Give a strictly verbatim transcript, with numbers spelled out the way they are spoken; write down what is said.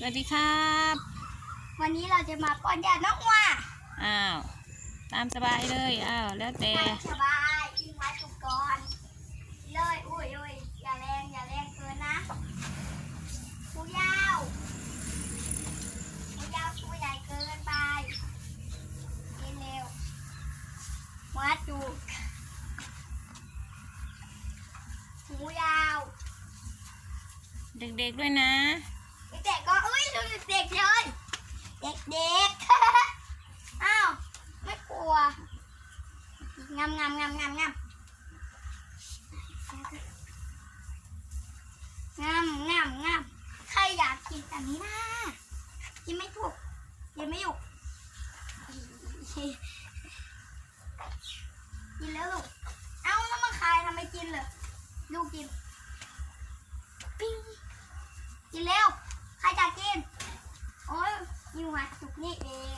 สวัสดีครับ วันนี้เราจะมาป้อนยาน้องวัว อ้าว ตามสบายเลย อ้าว แล้วแต่ ตามสบายกินไว้สุกก่อนเลย อุ้ยอุ้ยอย่าแรงอย่าแรงเกินนะ ผู้ยาว ผู้ยาวผู้ใหญ่เกินไป กินเร็ว หัวจุก หูยาว เด็กๆด้วยนะ เด็กๆก็เอ้ยดูเด็กๆเลย เด็กๆ อ้าว ไม่กลัว งามงามงามงามงามงามงามงามใครอยากกินอันนี้นะ กินไม่ถูก กินไม่อยู่ กินแล้วลูก เอ้าแล้วมาขายทำไมกินเลย ลูกกิน ปิ้ง กินเร็ว ใครอยากกิน โอ้ยอยู่หัดจุกนี่เอง